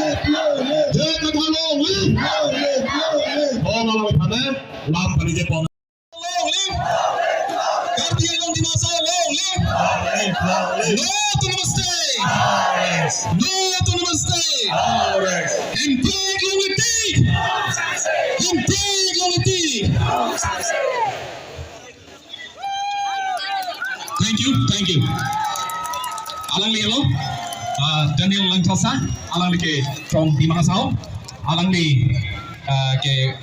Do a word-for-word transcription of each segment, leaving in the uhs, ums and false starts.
Jai Karbi Anglong, long live! Ong alam iphan, lam pani je pon. Long live! Karbi Anglong Dima Hasao, long live! Long live, long live! No autonomous state! Long live! No autonomous state! Long live! Hemprek long live! Hemprek long live! Thank you, thank you. Alangli lo, ah, Daniel Langthasa, alangli ke from Dima Hasao, alangli, ah, ke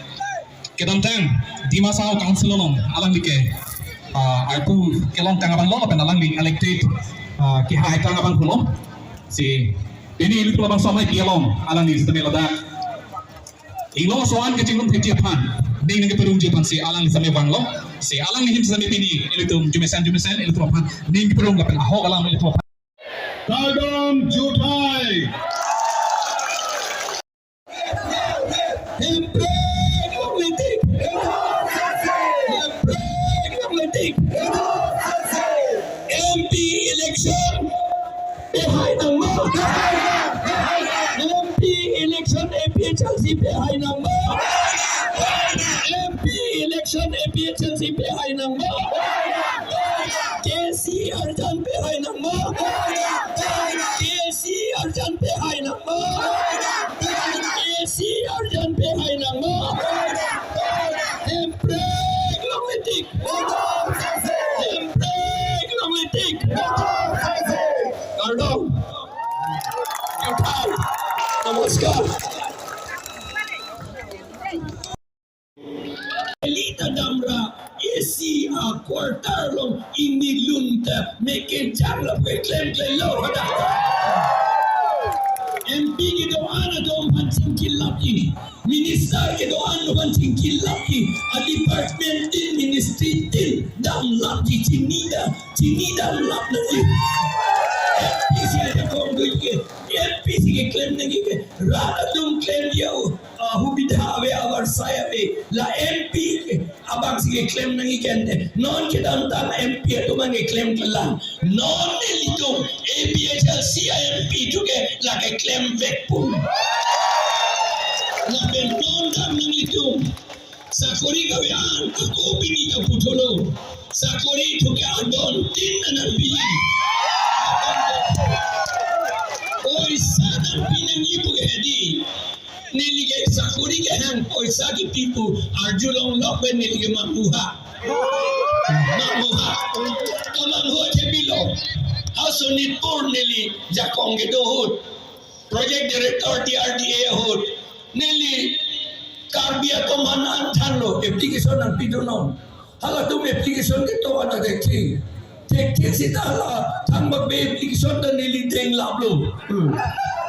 kedamtang Dima Hasao Council along, alangli ke, ah, arpu kelongtang abang lo, lapen alangli elected, ah, kehai tang abang pulo. Si, pini ilitum labangso amei pi along, alangli sitame ladak Inglong aso-an kachinglum thekji aphan, ning nangkeparumji aphan si alangli sitame vanglo, si alangli ahin sitame pini ilitum jumesen jumesen ilitum aphan ning keparumlo lapen ahok alam ilitum aphan. Kardom juthai. Hemprek long live! Hemprek long live! M P election pehai nangma? M P election A P H L C pehai nangma? M P election A P H L C pehai nangma? K C arjan pehai nangma? K C arjan pehai nangma? K C arjan pehai nangma? Hemprek long live! Hemprek long live! Kardom. Juthai. Namaskar. Delhi ta damra A C a quarter along ingni lun ta me kejang lapen klemklelo hadak. M P kedo-an atum aphan chingkilapji. Minister kedo-an atum aphan chingkilapji. A department tin, ministry tin damlapji, chini dam, chini damlap nangji. M P si ajakong do ke, M P si keklem nangji ke, rat atum klemji o. Ah, hubidha ave, avarsai ave. La M P abang si keklem nangji ke ante. Non kedamtang M P atum abang keklem kelang. Non nelitum A P H L C a M P atum ke la keklem vek pum. Lapen non dam nanglitum sakori kave an, ako pini ta puthotlo. Sakori atum ke adon tin nangpi. Poisa nangpi nangji pu ke hedi. Neli ke sakori kehang poisa kipi pu arjulong lok pen neli ke manghuha. Manghuha. Kamanghu athe pilo. Ha Sonitpur neli jakong kedo ahut. Project Director D R D A ahut. Neli Karbi atum aphan an thanlo application nangpidunnon. Halatum application ketok an thekthe. Thekthe seta hala thangbak pen application ta neli denglaplo. Hmm.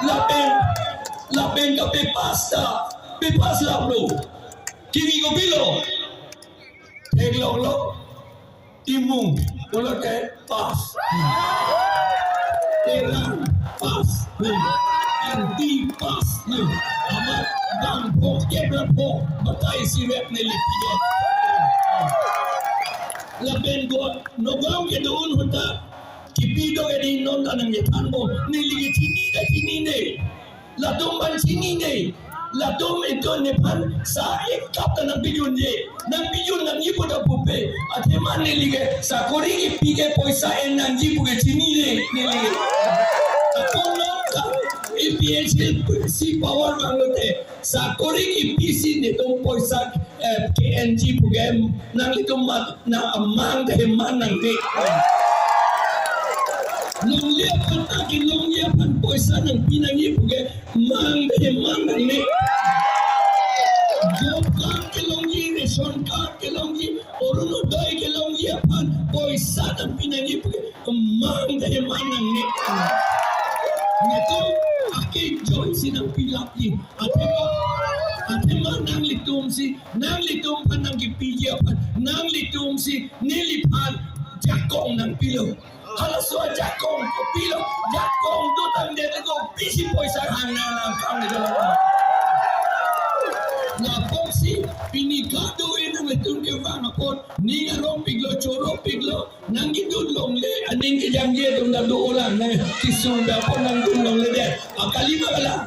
Lapen, lapen kape pass ta, pe pass laplo. Kimi kopilo? Theklonglo. Timung, pulote pass. Terang, pass. Angti, pass. Amat bang phok, kepra phok, batai sirep neli pide. Lapen go, Nagaon kedo ahut ta kipi do ke di non ta nangkethanbom. Neli ke chinine, chinine. Latum aphan chinine. Latum itum nephan sa ek kap ta nangpidunde. Nangpidun nangji pu ta pupe. Athema neli ke sakori kipi ke poisa en nangji pu ke chinine neli. Ako non ta A P H L C power vanglote sakori kipi si netum poisa, eh, ke-enji pu ke nanglitum mat na amang ta heman nangne. Longle aphan ta kelongji aphan poisa nangpi nangji pu ke mang ta heman nangne. Job card kelongji, ration card kelongji, Orunodoi kelongji aphan poisa nangpi nangji pu ke mang ta heman nangne. Netum ake joisi nangpilapji. Athema, athema nanglitum si, nanglitum aphan nangkipiji aphan, nanglitum si neliphan jakong nangpilo. Halaso ajakong kopilo, jakong dotangdet kopisi poisa hang nang nangkang ni jalan. Lapusi pini kado-i nang Itum kevang apot ning arong piklo, choro piklo, nangkedun longle, aning kejangje atum ta do olang, nang kisung da apot nangdun longledet. Akali ma kalang?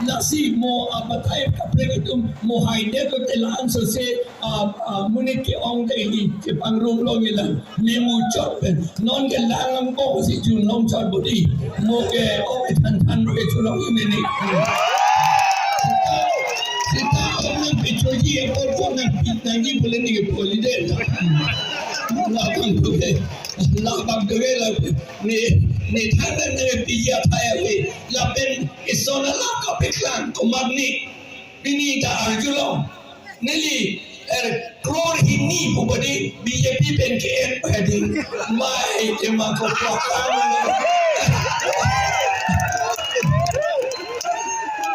Lasi mo abatai kaprek itum mo haidet lote la-an sose, ah, ah, monit ke-ong ta ili chepangrum longlelang. Memuchot pen. Non ke lang lang kong si chun long chot bodi. Mo ke ong ke than than ke chun long ini ni. Seta, seta ong nangpechoji apot ko nangpi nangji pule ni ke poli de. Labang tu ke. Labang tu ke la. Ni, ni than nang nangpiji athai ave. Lapen ison alam kapeklang komat ni. Pini ta arjulong. Neli, eh, crore hini pu bodi B J P pen ke-en padi. Mai tema ko pakam.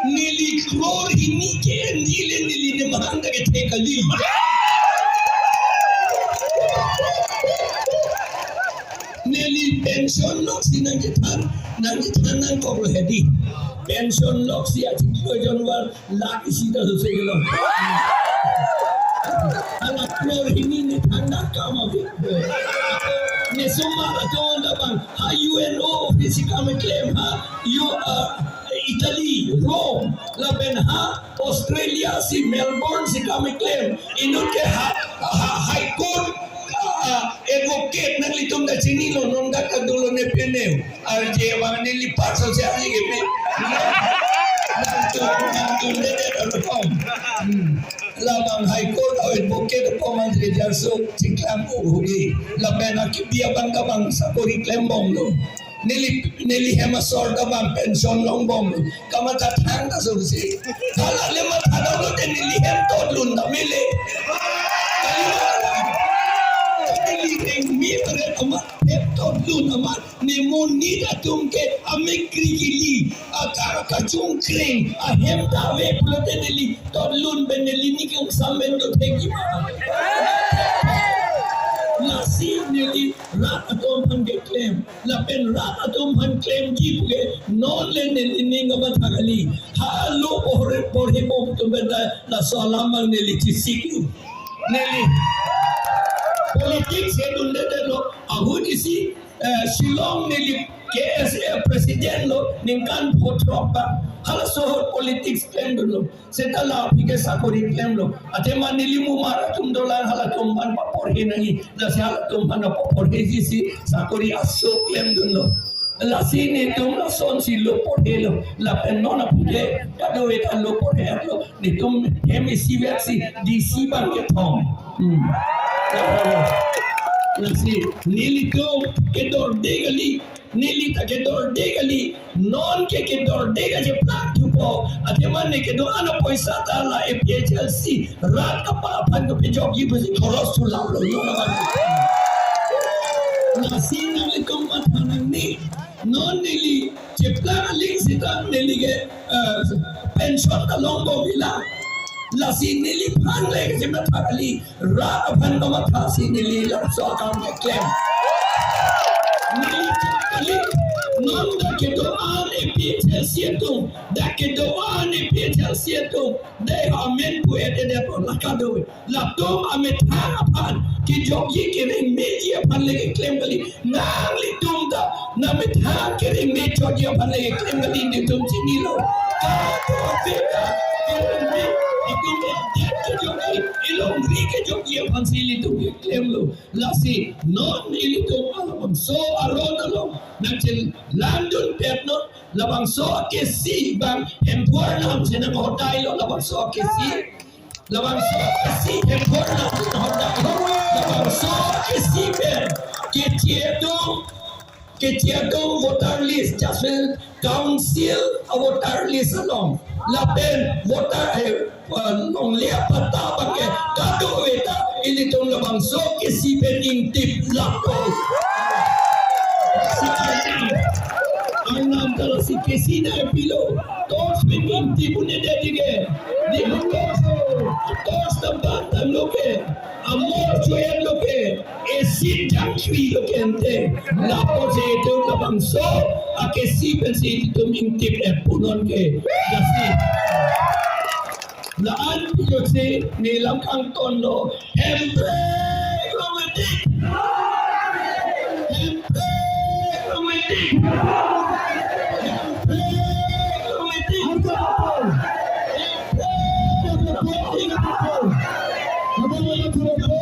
Neli crore hini ke-enji le neli ne mahang ta kethe kali. Neli pension lok si nangchethan, nangchethan nangkoklo hedi. Pension lok si achiklo jonwar lak isi ta sose kelong. Hala crore hini ne than nangkam ave. Ne sumar atum labang ha U N O office si kam keklem ha U, uh, Italy, Rome, lapen ha Australia si Melbourne si kam keklem. Inut ke ha, ha, High Court, ah, advocate nanglitum ta chinilo, non dak kadulo ne pene. Arje abang neli part sose arje ke pe. Nangtum, nangtum de de dot com. Hmm. Labang High Court advocate apot mantri jarso chiklam uhugi. Lapen akibi abang kabang sakori klembomlo. Neli, neli hem asor ta bang pension longbomlo. Kamatha thang ta sose. Hala le matha damlote neli hem totlun ta mele. Kali ma? Neli rengmi pare amat hem totlun amat. Ne monit atum ke amekri kili, aka kachungkreng, ahem ta ave pulote neli totlun pen neli ning kangsam pen dothekji ma. Lasi neli rat atum aphan keklem. Lapen rat atum aphan klemji puke non le neli ning kamatha kali. Halo porhe, porhebom atum pen ta laso alam abang neli chesiklo. Neli politics he dundedetlo, ahut isi, eh, Shillong neli K S A president lo, ningkan pho throk abang. Halaso ahut politics klemdunlo. Seta la aphi ke sakori klemlo. Athema neli mumar atum dolang, halatum aphan paporhe nangji. Lasi halatum aphan paporheji si sakori aso klemdunlo. Lasi netum lasonsi lo porhelo. Lapen non aphi ke kadokave ta lo porhelo. Netum hem isi vet si D C abang kethom. Hmm. Lasi nelitum kedorde kali. Neli ta kedorde kali, non ke kedorde kacheplang thupo, athema ne kedo-an apoisa ta la A P H L C rat kapa aphan kapejokji pusi khoros thu laplo, non abang. Lasi nanglitum matha nangne, non neli cheplang aling seta neli ke, eh, pension ta longbomlo. Lasi neliphan le kachematha kali. Rat aphan kamatha si neli laso akam keklem. Neli chak kali, non dak kedo-an A P H L C atum, dak kedo-an A P H L C atum, dei amen pu-et-edet la kadokave. Latum amethang aphan kejokji kerengmeji aphan le keklem kali. Nanglitum ta namethang kerengme chotji aphan le keklem kali, netum chinilo. Kadokave ta kerengme, itum edet kejokji, ilongri kejokji aphansi ilitum keklemlo. Lasi non ilitum labangso aron along nangchelandunpetnon, labangso akesi abang Hemphu Arnam si nanghodailo, labangso akesi. Labangso akesi Hemphu Arnam si nanghodailo. Labangso akesi pen keche atum, keche atum voter list, just council a voter list along, lapen voter, eh, eh, longle apatta abang ke kadokave ta ilitum labangso akesi pen ingtip lapo. Arnam ta lasi akesi nangpilo. Torch pen ingtip un-edet ke. Di torch, torch ta bang tanglo ke. Amor cho-etlo ke. Acid jangkrilo ke ante. Lapusi itum labangso akesi pensi itum ingtip-et punon ke. Lasi. La-an pilo si ne lam kangtonlo. Hemprek romantic. Hemprek romantic. Hemprek romantic. Hemprek romantic.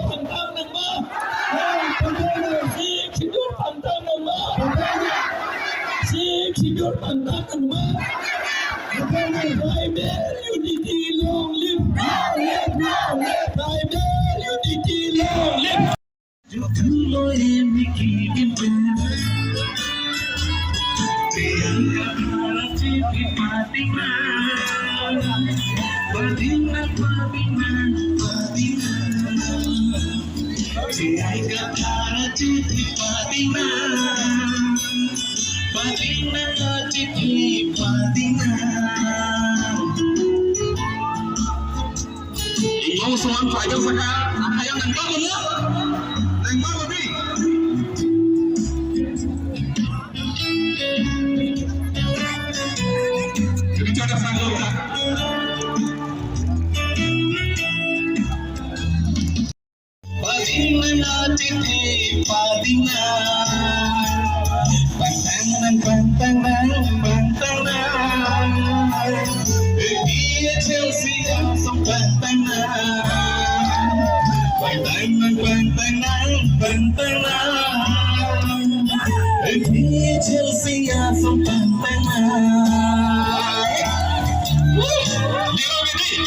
Pantang nang ma. Sixth Schedule pantang nang ma. Sixth Schedule pantang nang ma. Tribal unity long live. Long live, long live. Tribal unity long live. Ingkong suan pai ka saka, ayang nang ba mo? Nang ba mo bi? Jadi cara sanggup tak? Padinang atithi padinang. Pantang nang, pantang nang, pantang nang. A P H L C asong pantang nang. Pantang nang, pantang nang, pantang nang. A P H L C asong pantang nang. Woo! Lilo Bidi.